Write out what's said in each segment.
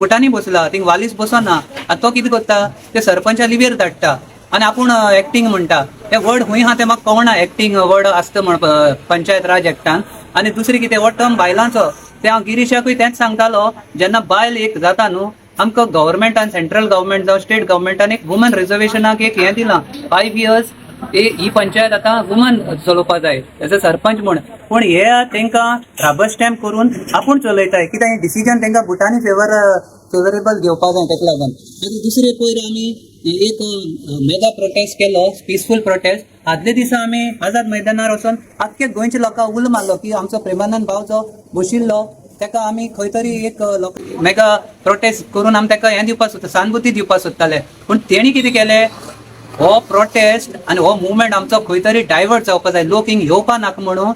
बुटांनी बसला. थिंग वालीस बसना. आनी तो कितें करता, ते सरपंचा लिवेर धाडटा आनी आपूण एक्टींग म्हणटा. हे वर्ड खंय आहा तें म्हाका कळना. एक्टींग वर्ड आसता म्हण पंचायत राज एक्टान. आनी दुसरी कितें, हो टर्म बायलांचो. ते हांव गिरीशाकूय तेंच सांगतालो, जेन्ना बायल एक जाता न्हू, आमकां गव्हर्मेंटान, सेंट्रल गव्हर्मेंट जावं स्टेट गव्हर्मेंटान, एक वुमन रिजर्वेशनाक एक हें दिलां, 5 इयर्स ही पंचायत आतां वुमन चलोवपा जाय एज अ सरपंच म्हूण. पूण हे तांकां रबर स्टॅम्प करून आपूण चलयताय. कित्याक डिसिजन तांकां बुटांनी फेवरेबल घेवपा जाय. ताका लागून आनी दुसरे, पयर आमी एक मेगा प्रोटेस्ट केलो, पिसफूल प्रोटेस्ट. आदले दिसा आमी आझाद मैदानार वचून आख्खे गोंयच्या लोकांक उलो मारलो की आमचो प्रेमानंद भाव जो बशिल्लो, ताका आमी खंय तरी एक मेगा प्रोटेस्ट करून आमी ताका हें दिवपाक सोदता, सहानुभूती दिवपाक सोदताले. पूण तेणी कितें केलें, हो प्रोटेस्ट आनी हो मुवमेंट आमचो खंय तरी डायवर्ट जावपा जाय, लोक हिंग येवपा नाका म्हणून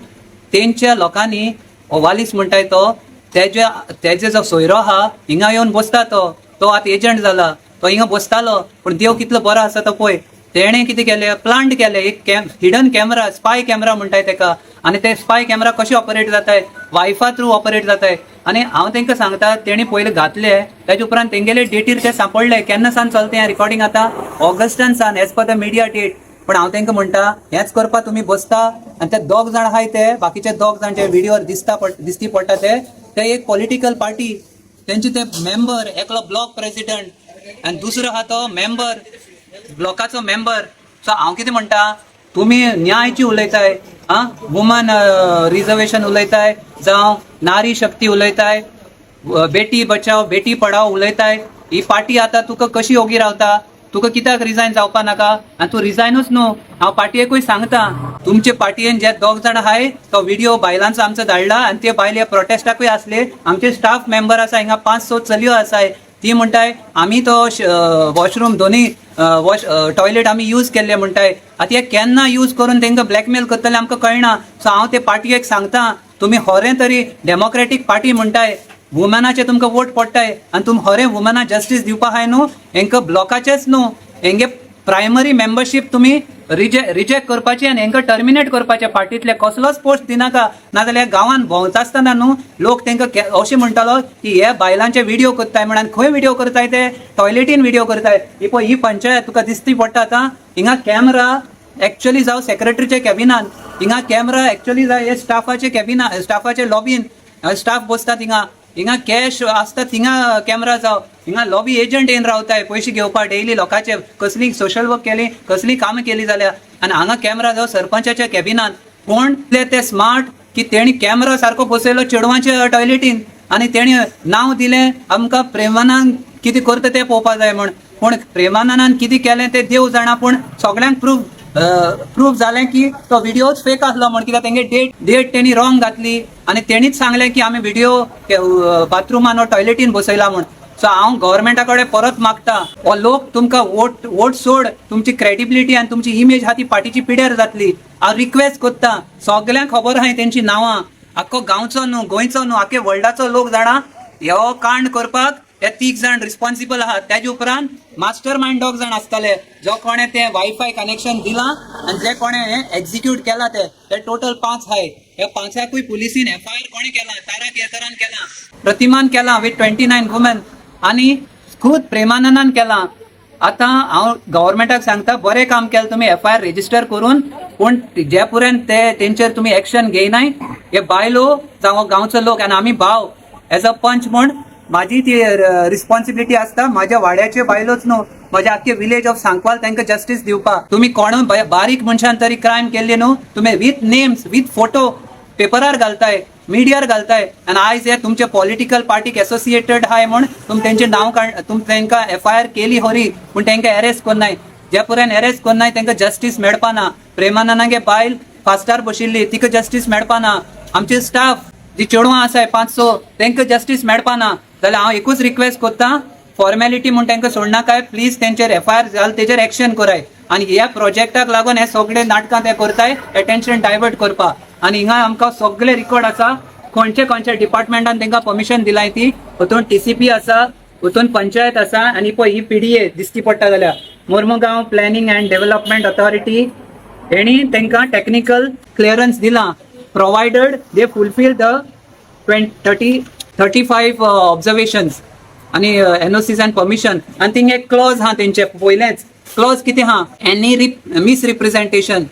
तेंच्या लोकांनी, हो वालीस म्हणटाय तो, तेजे तेजे जो सोयरो आहा, हिंगा येवन बसता तो. तो आतां एजंट जाला. तो हिंगा बसतालो, पूण देव कितलो बरो आसा तो पळय. तेणें कितें केलें, प्लांट केलें एक कॅम हिडन कॅमेरा, स्पाय कॅमेरा म्हणटाय तेका. आनी ते स्पाय कॅमेरा कशे ऑपरेट जाताय? वायफा थ्रू ऑपरेट जाताय. आनी हांव तांकां सांगता, तेणी पयले घातले, तेजे उपरांत तेंगेले डेटीर ते सांपडले. केन्ना सावन चलता हें रिकॉर्डिंग? आतां ऑगस्टान सावन, as per the media date. पण हांव तांकां म्हणटा, हेंच करपा तुमी बसता. आनी ते दोग जाण आहाय, ते बाकीचे दोग जाण जे व्हिडियोर दिसता दिसती पडटा, ते ते एक पॉलिटिकल पार्टी तेंचे ते मेंबर. एकलो ब्लॉक प्रेसिडेंट आनी दुसरो आहा तो मेंबर, ब्लॉकाचो मेंबर. सो हांव कितें म्हणटा, तुमी न्यायची उलयताय, आं, वुमन रिजर्वेशन उलयताय, जावं नारी शक्ती उलयताय, बेटी बचाव बेटी पढाओ उलयताय, ही पार्टी आतां तुका कशी ओगी रावता? तुका कित्याक रिजायन जावपा नाका? आनी तूं रिजायनूच न्हू, हांव पार्टयेकूय सांगता, तुमचे पार्टयेन जे दोग जाण आहाय, तो व्हिडिओ बायलांचो आमचो धाडला आनी ते बायल ह्या प्रोटेस्टाकूय आसले. आमचे स्टाफ मेंबर आसा हिंगा, पांच स चलयो आसाय. ती म्हणटाय, आमी तो वॉशरूम, दोनी वॉश टॉयलेट आमी यूज केल्ले म्हणटाय. आतां हे केन्ना यूज करून तांकां ब्लॅकमेल करतले, आमकां कळना. सो हांव ते पार्टयेक सांगता, तुमी खरें तरी डेमोक्रेटीक पार्टी म्हणटाय, वुमनाचे तुमकां वोट पडटाय, आनी तुमी खरें वुमना जस्टीस दिवपा आहाय न्हू, हेंकां ब्लॉकाचेच न्हू, हेंगे प्रायमरी मेंबरशीप तुमी रिजेक्ट करपाची आनी हेंकां टर्मिनेट करपाचे. पार्टीतले कसलोच पोस्ट दिनाका. नाजाल्यार गांवान भोंवता आसतना न्हू लोक तांकां अशें म्हणटालो की हे बायलांचे व्हिडिओ करताय म्हण. आनी खंय व्हिडिओ करताय ते? टॉयलेटीन व्हिडिओ करताय. ही पळय, ही पंचायत तुका दिसती पडटा. आतां हिंगा कॅमरा एक्चुअली जावं सेक्रेटरीच्या कॅबिनान, हिंगा कॅमरा एक्चुअली जाय हे स्टाफाचे कॅबिना, स्टाफाचे लॉबीन स्टाफ बसता थिंगा. हिंगा कॅश आसता थिंगा कॅमेरा जावं. हिंगा लॉबी एजंट येवन रावताय पयशे घेवपाक डेली लोकांचे. कसली सोशल वर्क केली, कसली कामां केली जाल्यार. आनी हांगा कॅमेरा जावं सरपंचाच्या कॅबिनान. कोण ते स्मार्ट की तेणी कॅमेरा सारको बसयलो चेडवांच्या टॉयलेटीन आनी तेणी नांव दिलें आमकां प्रेमानंद कितें करता तें पळोवपा जाय म्हण. पूण प्रेमानंदान कितें केलें तें देव जाणा. पूण सगळ्यांक प्रूफ प्रूफ जालें की तो व्हिडिओच फेक आसलो म्हण. कित्याक तेंगे डेट तेणी रॉंग घातली आनी तेणीच सांगलें की आमी व्हिडिओ बाथरुमान वा टॉयलेटीन बसयला म्हण. सो हांव गव्हर्मेंटा कडेन परत मागता, हो लोक तुमकां वोट वोट सोड, तुमची क्रेडिबिलिटी आनी तुमची इमेज आहा ती पार्टीची पिड्यार जातली. हांव रिक्वेस्ट करता, सगल्यांक खबर आहाय तेंची नांवां. आख्खो गांवचो न्हू, गोंयचो न्हू, आख्खे वर्ल्डाचो लोक जाणा, हो कांड करपाक हे तीग जाण रिस्पॉन्सिबल आहात. तेजे उपरांत मास्टर मायंड दोग जाण आसताले, जो कोणें तें वायफाय कनेक्शन दिलां आनी जे कोणें हें एक्झिक्यूट केलां. ते ते टोटल पांच आहाय. ह्या पांचाकूय पुलिसीन एफआयआर कोणें केलां? तारा केरकरान केलां, प्रतिमान केलां विथ 29 वुमेन आनी खुद प्रेमानंदान केलां. आतां हांव गव्हर्मेंटाक सांगता, बरें काम केलें तुमी एफआयआर रेजिस्टर करून, पूण जे पर्यंत ते तेंचेर तुमी एक्शन घेयनाय, हे बायलो जावं गांवचो लोक आनी आमी भाव एज अ पंच म्हूण म्हाजी ती रिस्पॉन्सिबिलिटी आसता, म्हाज्या वाड्याचे बायलोच न्हू, म्हज्या आख्खे विलेज ऑफ सांकवाल, तांकां जस्टीस दिवपाक. तुमी कोण बारीक मनशान तरी क्रायम केल्ले न्हू, तुमी विथ नेम्स, विथ फोटो पेपरार घालताय, मिडियार घालताय. आनी आयज हे तुमचे पॉलिटिकल पार्टीक एसोसिएटेड आहाय म्हूण तुमी तेंचें नांव काड, तुमी तांकां एफआयआर केली खरी, पूण तांकां अरेस्ट करनाय. जे पर्यंत अरेस्ट करनाय, तांकां जस्टीस मेळपाना. प्रेमानंदागे बायल फास्टार बशिल्ली, तिका जस्टीस मेळपाना. आमचे स्टाफ जी चेडवां आसाय पांच स, तांकां जस्टीस मेळपाना. जाल्यार हांव एकूच रिक्वेस्ट करता, फॉर्मेलिटी म्हूण तांकां सोडनाकाय. प्लीज तेंचेर एफआयआर जाल तेजेर एक्शन कराय. आनी ह्या प्रोजेक्टाक लागून हे सगळे नाटकां ते करताय, एटेन्शन डायवर्ट करपाक. आनी हिंगा आमकां सगळे रिकॉर्ड आसा, खंयचे खंयच्या डिपार्टमेंटान तांकां परमिशन दिलाय ती. हितून टीसीपी आसा, हितून पंचायत आसा. आनी पळय, ही पीडीए दिसती पडटा जाल्यार Mormugao planning and development authority हेणी तांकां टॅक्निकल क्लियरन्स दिलां, provided they fulfil the 20, 30, 35 observations. आनी एनओसीज अँड परमिशन. आनी थिंग एक क्लॉज हा तेंचे, पयलेंच क्लॉज कितें हा, any misrepresentation,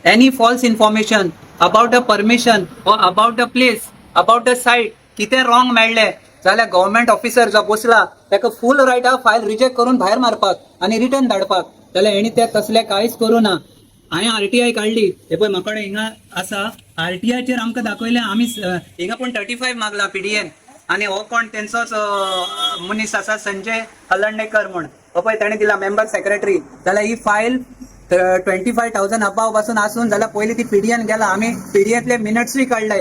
any false information about the permission or about the place, about the site, कितें रॉंग मेळ्ळें जाल्यार गव्हर्मेंट ऑफिसर जो बसला ताका फूल रायट आहा फायल रिजेक्ट करून भायर मारपाक आनी रिटर्न धाडपाक. जाल्यार हेणी ते तसलें कांयच करूं ना. हांवें आरटीआय काडली, हे पळय म्हाका हिंगा आसा. आरटीआयचेर आमकां दाखयलें आमी हिंगा पूण 35 मागला पीडीएन. आनी हो कोण तेंचोच मनीस आसा, संजय हलणेकर म्हूण, हो पळय ताणें दिला मेंबर सेक्रेटरी. जाल्यार ही फायल 25,000 अबाव पासून आसून जाल्यार पयली ती पीडीएन गेला. आमी पीडीएतले मिनट्सूय काडले,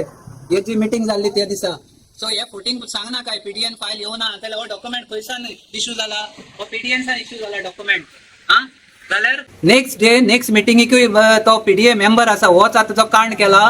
हे जी मिटींग जाल्ली त्या दिसा. सो हे फुटींग सांगना काय पीडीएन फायल येवना जाल्यार हो डॉक्युमेंट खंयसान इशू जाला? हो पीडीएन सान इशू जाला डॉक्युमेंट. हा जाल्यार नेक्स्ट डे नेक्स्ट मिटिंगेकूय तो पीडीए मेंबर आसा, होच आतां जो कांड केला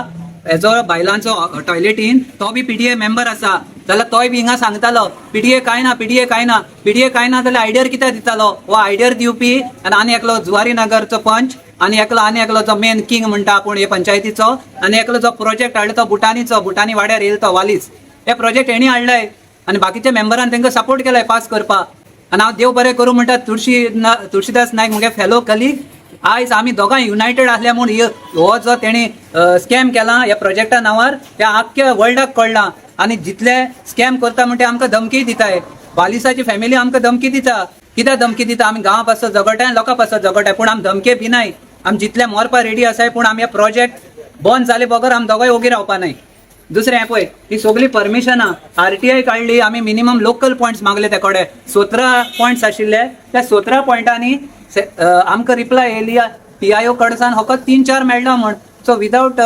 हेजो बायलांचो टॉयलेटीन, तो बी पीडीए मेंबर आसा. जाल्यार तोय बी हिंगा सांगतालो पीडीए काय ना, पीडीए काय ना, पीडीए काय ना. जाल्यार आयडियर कित्याक दितालो हो? आयडियर दिवपी आनी आनी एकलो जुवारी नगरचो पंच आनी एकलो, आनी एकलो जो मेन किंग म्हणटा आपूण हे पंचायतीचो, आनी एकलो जो प्रोजेक्ट हाडलो तो बुटानीचो, बुटानी वाड्यार येयलो तो वालीस. हे प्रोजेक्ट हेणी हाडलाय आनी बाकीच्या मेंबरान तांकां सपोर्ट केलाय पास करपाक. आनी हांव देव बरें करूं म्हणटा तुळशीदास नायक मुगे फेलो कलीग. आयज आमी दोगांय युनायटेड आसल्या म्हूण हो जो तेणी स्कॅम केला ह्या प्रोजेक्टा नांवार, त्या आख्ख्या वर्ल्डाक कळ्ळां. आनी जितले स्कॅम करता म्हणटे आमकां धमकी दिताय. बालिसाची फॅमिली आमकां धमकी दिता. कित्याक धमकी दिता? आमी गांवा पासत झगडटाय आनी लोकां पासत झगडटाय, पूण आमी धमके भिनाय. आमी जितले मरपा रेडी आसाय, पूण आमी हे प्रोजेक्ट बंद जाले बगर आमी दोगांय ओगी रावपा नाय. दुसरें हें पळय, ही सगळी परमिशनां आरटीआय काडली आमी. मिनिमम लोकल पॉयंट्स मागले ते कडेन, 17 पॉयंट्स आशिल्ले. त्या 17 पॉयंटांनी आमकां रिप्लाय येयली पीआयओ कडसान फकत तीन चार मेळना म्हण. सो विदावट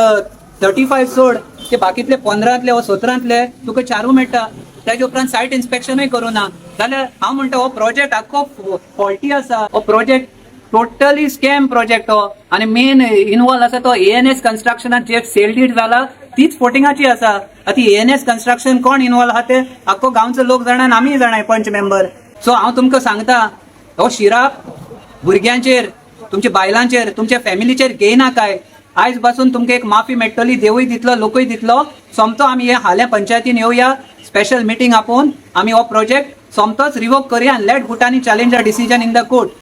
35 सोड, ते बाकीतले 15तले वा 17तले तुका चारू मेळटा. तेजे उपरांत सायट इन्स्पेक्शनूय करूं ना. जाल्यार हांव म्हणटा हो प्रोजेक्ट आख्खो फॉल्टी आसा. हो प्रोजेक्ट टोटली स्कॅम प्रोजेक्ट हो. आनी मेन इनवॉल्व आसा तो एएनएस कन्स्ट्रक्शनात जे सेल डीड जाला तीच फोटिंगाची आसा. आतां एएनएस कन्स्ट्रक्शन कोण इनवॉल्व आहा ते आख्खो गांवचो लोक जाणा आनी आमीय जाणाय पंच मेंबर. सो हांव तुमकां सांगता, हो शिराप भुरग्यांचेर, तुमच्या बायलांचेर, तुमच्या फॅमिलीचेर घेयनाकाय. आयज पासून तुमकां एक माफी मेळटली, देवूय दितलो, लोकूय दितलो. सोमतो आमी हे हाल्या पंचायतीन येवया, स्पेशल मिटींग आपोवन आमी हो प्रोजेक्ट सोमतोच रिवोक करूया आनी let Bhutani challenge a decision in the court.